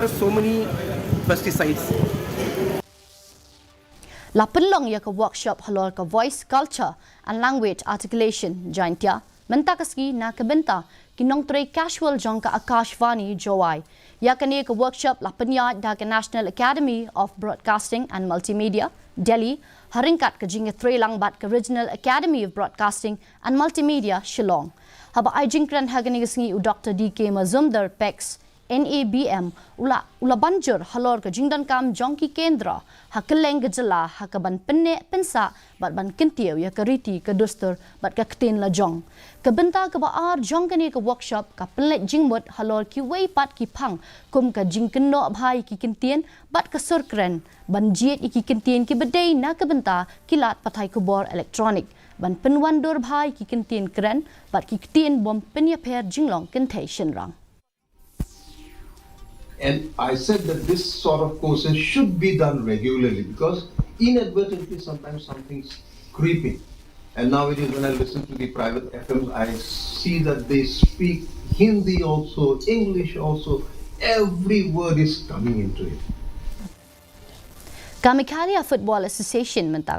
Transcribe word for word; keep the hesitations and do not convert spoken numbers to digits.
There are so many pesticides. La pynlong ïa ka workshop halor ka Voice, Culture and Language Articulation Jaintia mynta ka sngi na ka bynta ki nongtrei casual jong ka Akashvani Jowai. Ïa kane ka workshop la pynïaid da ka National Academy of Broadcasting and Multimedia, Delhi, ha ryngkat ka jingïatreilang bad ka Regional Academy of Broadcasting and Multimedia, Shillong. Haba ai jingkren ha kane ka sngi u Doctor D K Mazumdar, Pex, N A B M, u la, u la ban jur halor ka jingdonkam jong ki kendra ha kylleng ka jylla ha ka ban pynneh pynsah bad ban kyntiew ïa ka riti ka dustur bad ka ktien lajong. Ka bynta kaba ar jong kane ka workshop ka pynleit jingmut halor kiwei pat ki phang kum ka jingkynnoh bha ïa ki kyntien bad ka sur kren, ban jied ïa ki kyntien kiba dei na ka bynta ki lad pathai khubor electronic, ban pynwandur bha ïa ki kyntien kren bad ki ktien bym pynïapher jinglong kynthei shynrang. And I said that this sort of courses should be done regularly because inadvertently sometimes something's creeping. And nowadays, when I listen to the private F Ms, I see that they speak Hindi also, English also. Every word is coming into it. Ka Meghalaya Football Association mynta